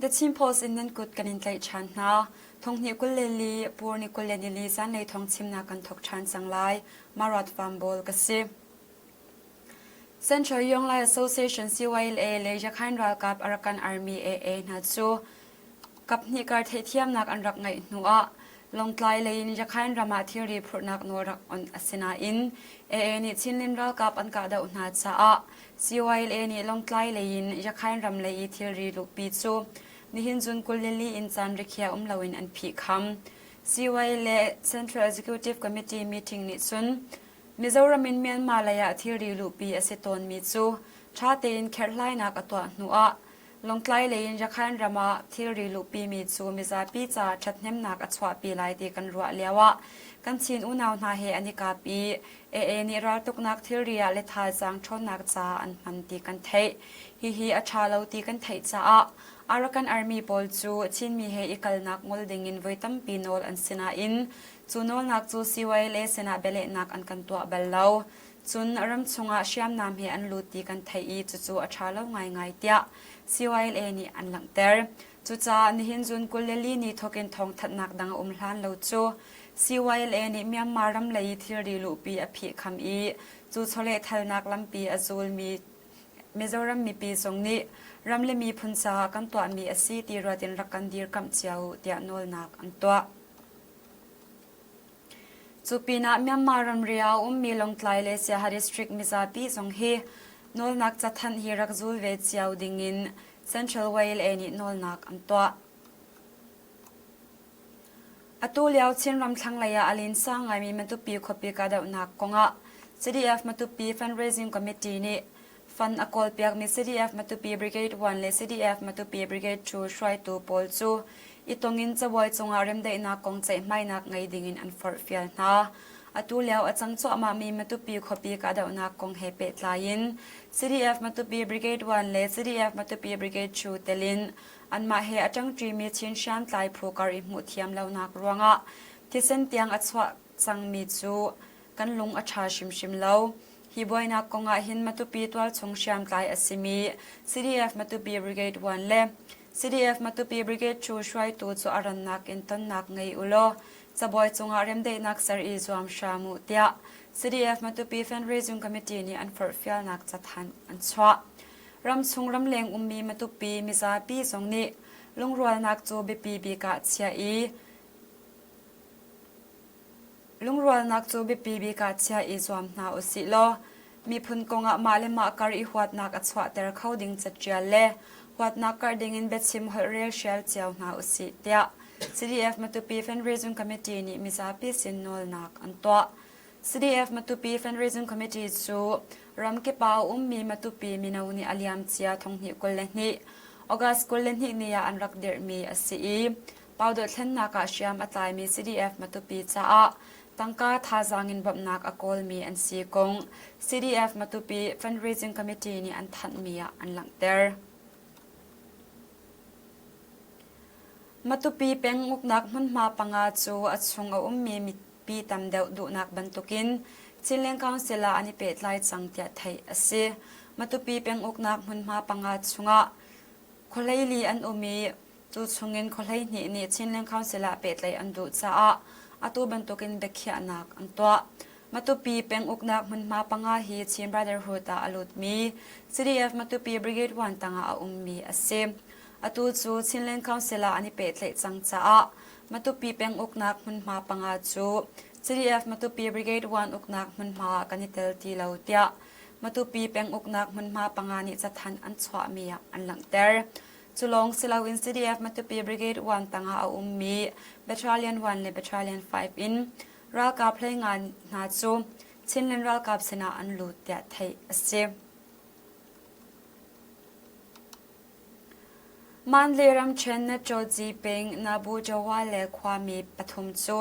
The Chin Post in nan kut kan in tlaih ṭhan hna. Thonghnih 22 Pur ni 24 zanlei thawng chimnak kan thawk ṭhan cang lai. Marat Farm Ball ka si. Central Yong Lai Association CYLA le Yakhain ralkap Arakan Army AA hna cu kaphnih kar theihthiamnak an rak ngeih hnu ah Lawngtlai lei in Yakhain ram ah thilri phurhnak nawl rak on a si nain AA nih Chinlin ralkap an kahdoh hna caah CYLA nih Lawngtlai lei in Yakhain ram lei i thilri luhpi cu nihin June 24 in caan rikhiah um loin an phihkham. CYLA Central Executive Committee meeting nih cun Mizoram in Myanmar lei ah thilri luhpi a si tawnmi cu ṭha tein kherhhlainak a tuah hnu ah Lawngtlai lei in Rakhain ram ah thilri luhpimi cu mizapi ca ṭhathnemnak a chuahpi lai ti kan ruah lioah kan Chin unau hna he an i kap i AA nih raltuknak thilri ah le thazaang ṭhawnnak ca an hman ti kan theih. Hihi a ṭha lo ti kan theih caah Arakan Army pawl cu Chinmi he i kalnak ngol dingin voi tampi nawl an si nain cu nawlnak cu CYLA sinah bialehnak an kan tuah bal lo. Cun ramchung ah hriamnam he an lut ti kan theih i cucu a ṭha lo ngaingai tiah CYLA nih an langhter. Cucaah nihin June 24 ni thawkin thawngthanhnak dang a um hlan lo cu CYLA nih Myanmar ram lei i thilri luhpi a phihkham i cu chawlehthalnak lampi a zulmi Mizoram mipi zong nih ram le miphun caah kan tuahmi a si ti ruat in rak kan dirkamh cio u tiah nawlnak an tuah. Cu pinah Myanmar ramri ah a ummi Lawngtlai le Siaha District mizapi zong hi nawlnak cathanh hi rak zul ve cio dingin Central YLA nih nawlnak an tuah. Atu lio Chinram thlanglei ah a linsa ngaimi Matupi khuapi kahdohnak kongah CDF Matupi Fundraising Committee nih fund a kawlpiakmi CDF Matupi Brigade 1 le CDF Matupi Brigade 2 hruaitu pawl cu i tong in cabuai cungah remdaihnak kong ceihmainak ngei dingin an forhfial hna. Atu lio a cang cuahmahmi Matupi khuapi kahdohnak kong he pehtlai in CDF Matupi Brigade 1 le CDF Matupi Brigade 2 telin anmah he a ṭangṭimi Chin hriamtlai phu kar i hmuhthiam lonak ruangah thisen tiang a chuah cangmi cu kan lung a ṭha hrimhrim lo. Hi buainak kong ah hin Matupi tualchung hriamtlai a simi CDF Matupi Brigade 1 le CDF Matupi Brigade 2 hruaitu cu a rannak in tonnak ngei u law cabuai cungah remdaihnak ser i zuam hram u tiah CDF Matupi Fundraising Committee nih an forhfialnak cathanh an chuah. Ramchung ramleng ummi Matupi mizapi zong nih lungrualnak cu biapi bik ah chiah i Lungrualnak cu biapi bik ah chia i zuam hna u sih law miphun kongah mah le mah kar i huatnak a chuahter kho ding caṭial le huatnak karh dingin biachim holhrel hrial cio hna u sih tiah CDF Matupi Fundraising Committee nih mizapi sin nawlnak an tuah. CDF Matupi Fundraising Committee cu ramkip ah a ummi Matupi mino nih a liamcia thonghnih 22 August 22 ni ah an rak dirhmi a si i Pau dothlennak ah hriam a tlaimi CDF Matupi caah tangka thazaang in bawmhnak a kawlmi an si kong CDF Matupi Fundraising Committee nih an thanhmi ah an langhter. Matupi peng uknak hmunhma panga cu a chung a ummi mipi tam deuh duhnak bantukin Chinland Council ah an i pehtlai cang tiah theih a si. Matupi peng uknak hmunhma panga chungah khuahleili an um i Cu chungin khua 12 nih Chinland Council ah pehtlaih an duh caah atu bantukin biakhiahnak an tuah. Matupi peng uknak hmunhma panga hi Chin Brotherhood ah a lutmi CDF Matupi Brigade 1 tangah a ummi a si. Atu cu Chinland Council ah an i pehtlaih cang caah Matupi peng uknak hmunhma panga cu CDF Matupi Brigade 1 uknak hmunhma ah kan i tel ti lo tiah Matupi peng uknak hmunhma panga nih cathanh an chuahmi ah an langhter. Cu lawng si loin CDF Matupi Brigade 1 tangah a ummi Battalion 1 le Battalion 5 in ralkap hleinga hna cu Chinland ralkap sinah an lut tiah theih a si. Mandalay ramṭhen Natjoji peng Nabu Jawa le khuami pathum cu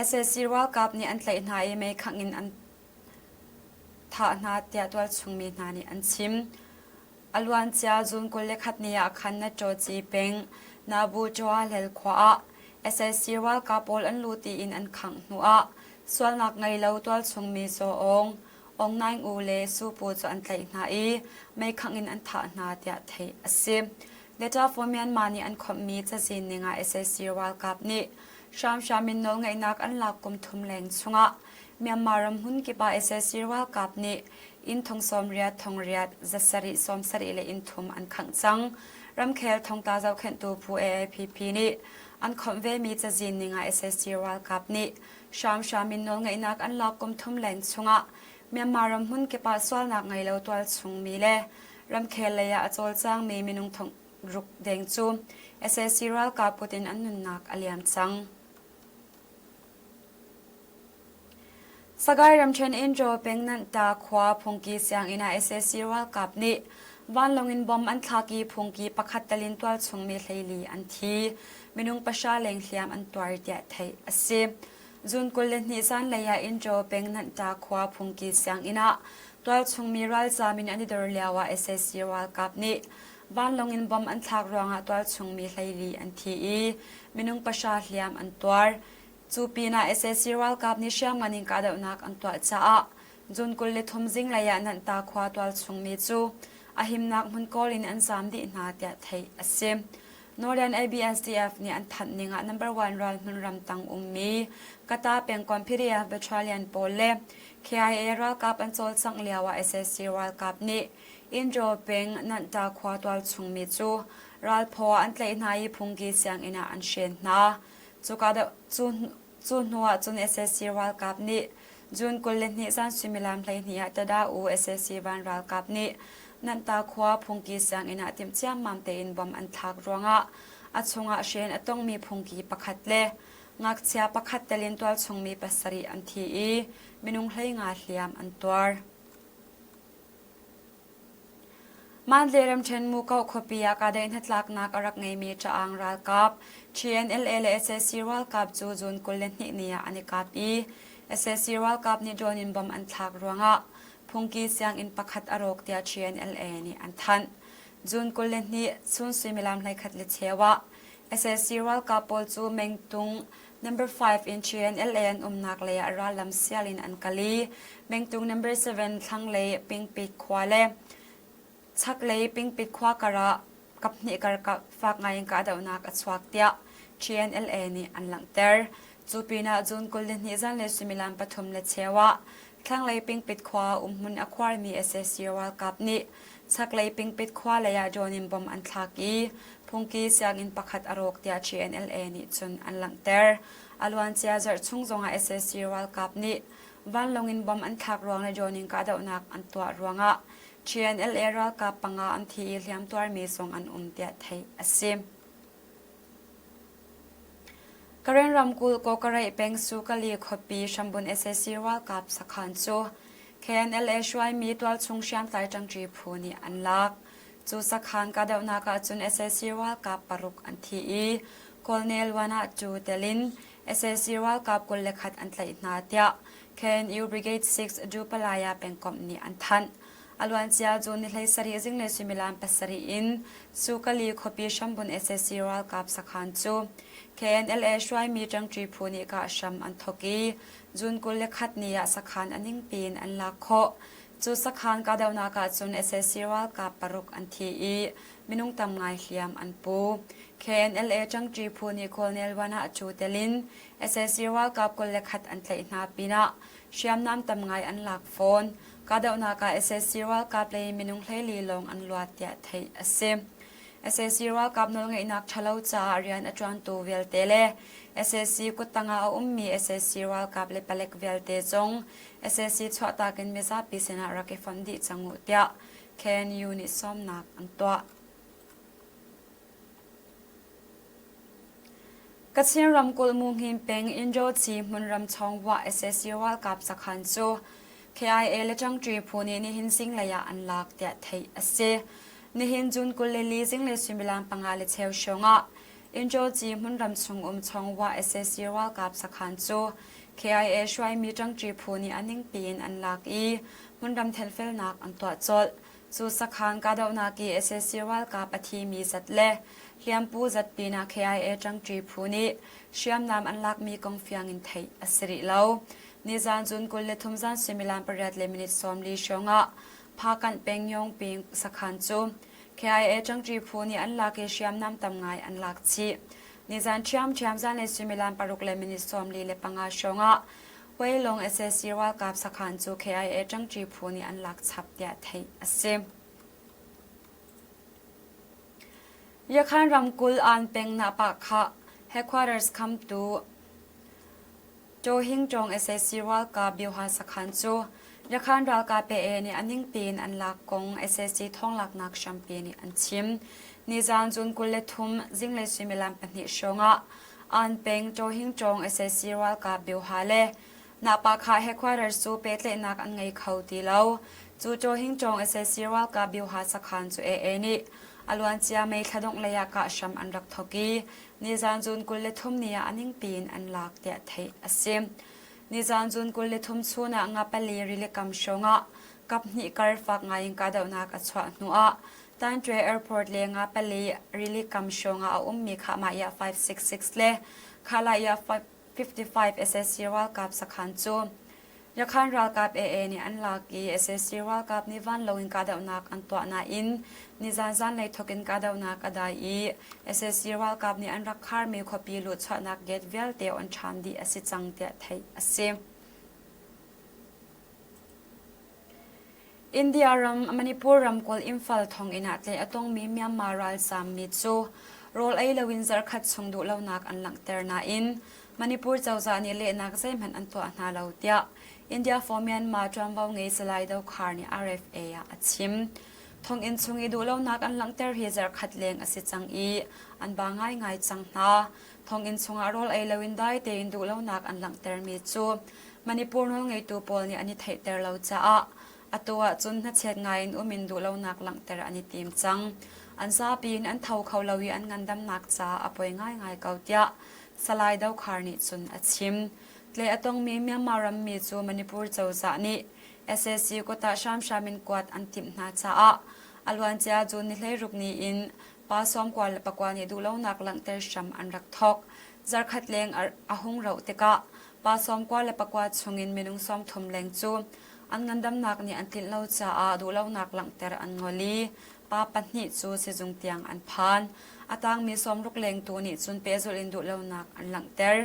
sac ralkap nih an tlaih hna i meikhangh in an thah hna tiah tualchung mi hna nih an chim. A luancia June 21 ni ah khan Natjoji peng Nabu Joahlel khua ah sac ralkap pawl an luh tiin an khangh hnu ah sualnak ngei lo tualchung mi Zaw Aung, Aung Naing Oo le Su Pu cu an tlaih hna i meikhangh in an thah hna tiah theih a si. Data for Myanmar nih an khawmhmi cazin ning ah sac ralkap nih hramhram in nawlngeihnak an lak kum thum leng chungah Myanmar ram hmun kip ah sac ralkap nih inn thong 80 thong riat 700 70 le inn thum an khangh cang. Ramkhel thongtla zohkhenhtu phu AAPP nih an khawmh vemi cazin ning ah sac ralkap nih hramhram in nawlngeihnak an lak kum thum leng chungah Myanmar ram hmun kip ah sualnak ngei lo tualchung mi le ramkhel lei ah a cawlcangmi minung thong ruk deng cu sac ralkap kut in an nunnak a liam cang. Sagaing ramṭhen Indraw peng Nanta khua phungki sianginn ah sac ralkap nih vanlawng in bomb an thlak i phungki pakhat tal in tualchung mi 14 an thi. Minung pahra leng hliam an tuar tiah theih a si. June 22 zanlei ah Indraw peng Nanta khua phungki sianginn ah tualchung mi ralzaam in an i dor lio ah sac ralkap nih vanlawng in bomb an thlak ruangah tualchung mi 14 an thi i minung pahra hliam an tuar. Cu pinah sac ralkap nih hriamngan in kahdohnak an tuah caah June 23 zinglei ah Nanta khua tualchung mi cu a himnak hmun kawl in an zaam dih hna tiah theih a si. Northern ABSDF nih an thanh ning ah number one ral hmun ramtang ummi Kata pengkomh PDF Battalion pawl le KIA ralkap an cawlcangh lio ah sac ralkap nih Indraw peng Nanta khua tualchung mi cu ralphaw ah an tlaih hna i phungki sianginn ah an hren hna. Cu hnu ah cun sac ralkap nih June 22 zan suimilam 12 ah Tada-u sac van ralkap nih Nanta khua phungki sianginn ah timh ciammam tein bom an thlak ruangah a chungah hren a tongmi phungki pakhat le ngakchia pakhat telin tualchungmi pasarih an thi i minung 15 hliam an tuar. Mandalay ramṭhen Mukoh khuapi ah kahdaih hnatlaknak a rak ngeimi Ṭaang ralkap TNLA le sac ralkap cu June 22 ni ah an i kap i sac ralkap nih drone in bomb an thlak ruangah phungki sianginn pakhat a rawk tiah TNLA nih an thanh. June 22 chun suimilam 11 le cheu ah sac ralkap pawl cu Mengtung Number 5 in TNLA an umnak lei ah rallam sial in an kal i Mengtung number 7 thlanglei Pingpit khua le chaklei Pingpit khua karah kaphnih kar fak ngai in kahdohnak a chuak tiah TNLA nih an langhter. Cu pinah June 22 zanlei suimilam pathum le cheu ah thlanglei Pingpit khua umhmun a khuarmi sac ralkap nih chaklei Pingpit khua lei ah drone in bomb an thlak i phungki sianginn pakhat a rawk tiah TNLA nih cun an langhter. A luancia zarh chung zongah sac ralkap nih vanlawng in bomb an thlak ruang le drone in kahdohnak an tuah ruangah TNLA ralkap panga an thi i hliamtuarmi zong an um tiah theih a si. Karen ramkulh Kawkareih peng Sukali khuapi hrambun sac ralkap sakhan cu KNLA hruaimi tualchung hriamtlai ṭangṭi phu nih an lak. Cu sakhan kahdohnak ahcun sac ralkap paruk an thi i Colonel Wana cu tel in sac ralkap 21 an tlaih hna tiah KNU Brigade 6 Dupalaya pengkomh nih an thanh. A luancia June ni 17 zinglei suimilam pasarih in Sukali khuapi hrambun sac ralkap sakhan cu KNLA hruaimi ṭangṭi phu nih kah hram an thawk i June 21 ni ah sakhan a ningpi in an lak khawh. Cu sakhan kahdohnak ahcun sac ralkap paruk an thi i minung tam ngai hliam an pu. KNLA ṭangṭi phu nih Colonel Wana cu tel in sac ralkap 21 an tlaih hna pinah hriamnam tam ngai an lak fawn. Kahdohnak ah sac ralkap lei minung 14 lawng an luat tiah theih a si. Sac ralkap nawlngeihnak ṭhalo caah rian a ṭuantu vialte le sac kuttang ah a ummi sac ralkap le palek vialte zong sac chuahtak in mizapi sinah rak i fonh dih cang uh tiah KNU nih sawmnak an tuah. Kachin ramkulh Muhngin peng Indochi hmunram Chawngwah sac ralkap sakhan cu KIA le ṭangṭi phu nih nihin zinglei ah an lak tiah theih a si. Nihin June 24 zinglei suimilam panga le cheu hrawng ah Indochi hmunram chung um Chawngwah sac ralkap sakhan cu KIA hruaimi ṭangṭi phu nih a ningpi in an lak i hmunram thenfelnak an tuah colh. Cu sakhan kahdohnak i sac ralkap a thimi zat le hliampu zat pinah KIA ṭangṭi phu nih hriamnam an lakmi kong fiang in theih a si rih lo. Nizaan June 23 zan suimilam pariat le minute 40 hrawng ah Phakanh peng Yongping sakhan cu KIA ṭangṭi phu nih an lak i hriamnam tam ngai an lak chih. Nizaan ṭhiamṭhiam zanlei suimilam paruk le minute 45 hrawng ah Huailong sac ralkap sakhan cu KIA ṭangṭi phu nih an lak chap tiah theih a si. Yakhan ramkulh Aan peng Nahpahkhah headquarters khamtu Ṭawhingṭawng sac ralkap Bioha sakhan cu Yakhan ralkap AA nih a ningpi in an lak kong sac thawnglaknak hrampi nih an chim. Nizaan June 23 zinglei suimilam pahnih hrawngah Aan peng Ṭawhingṭawng sac ralkap Bioha le Nahpahkhah headquarters cu pehtlaihnak an ngei kho ti lo. Cu Ṭawhingṭawng sac ralkap Bioha sakhan cu AA nih a luancia May thla dongh lei ah kah hram an rak thawk i Nizaan June 23 ni ah a ningpi in an lak tiah theih a si. Nizaan June 23 chun ah nga pali rilikam hrawng ah kaphnih kar fak ngai in kahdohnak a chuah hnu ah Tanṭwe Airport le nga pali rilikam hrawng ah a ummi Khahmah 566 le Khalaya 55 sac ralkap sakhan cu Yakhan ralkap AA nih an lak i sac ralkap nih vanlawng in kahdohnak an tuah nain nizan zanlei thawk in kahdohnak a dai i sac ralkap nih an rak kharmi khuapi luhchuahnak gate vialte on ṭhan dih a si cang tiah theih a si. India ram Manipur ramkulh Imphal thonginn ah tlaih a tongmi Myanmar ralzaammi cu rawl ei loin zarhkhat chung duhlonak an langhter nain Manipur cozah nih lehnak zeihmanh an tuah hna lo tiah India for Myanmar ṭuanvo ngei Salai Dokhar nih RFA ah a chim. Thonginn chung i duhlonak an langhter hi zarhkhat leng a si cang i an ba ngaingai cang hna. Thonginn chungah rawl ei loin dai tein duhlonak an langhtermi cu Manipur nawlngeitu pawl nih an i theihter lo caah atu ahcun hnachet ngai in um in duhlonak langhter an i tim cang. An zapi in an tho kho lo i an ngandamnak caah a poi ngaingai ko tiah Salai Dokhar nih cun a chim. Tlei a tongmi Myanmar rammi cu Manipur cozah nih sac kut ah hramhram in kuat an timh hna caah a luancia June ni 16 ni in pa sawmkua le pakua nih duhlonak langhter hram an rak thawk. Zarkhat leng a hung rauh tikah pa sawmkua le pakua chungin minung 30 leng cu an ngandamnak nih an tlinh lo caah duhlonak langhter an ngol i pa pahnih cu sizung tiang an phan. A tangmi sawmruk leng tu nih cun pehzulh in duhlonak an langhter.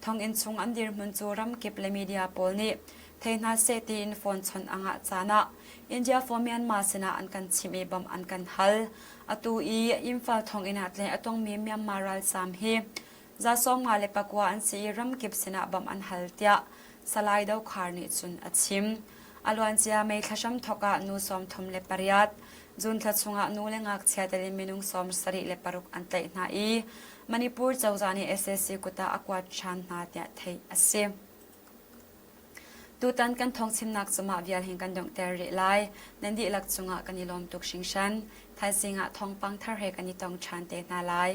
Thonginn chung an dirhmun cu ramkip le media pawl nih thei hna seh tiin phone chawnh a ngah caan ah India for Myanmar sinah an kan chimh i bawmh an kan hal. Atu i Imphal thonginn ah tlaih a tongmi Myanmar ralzaam hi za 54 an si i ramkip sinah bawmh an hal tiah Salai Dokhar nih cun a chim. A luancia May thla hramthawk ah nu 38, June thla chungah nu le ngakchia tel in minung 76 an tlaih hna i Manipur cozah nih sac kut ah a kuat ṭhan hna tiah theih a si. Tutan kan thawngchimnak cu mah vial hin kan donghter rih lai. Nan dihlak cungah kan i lawm tuk hringhran. Thaizing ah thawngpang thar he kan i tong ṭhan te hna lai.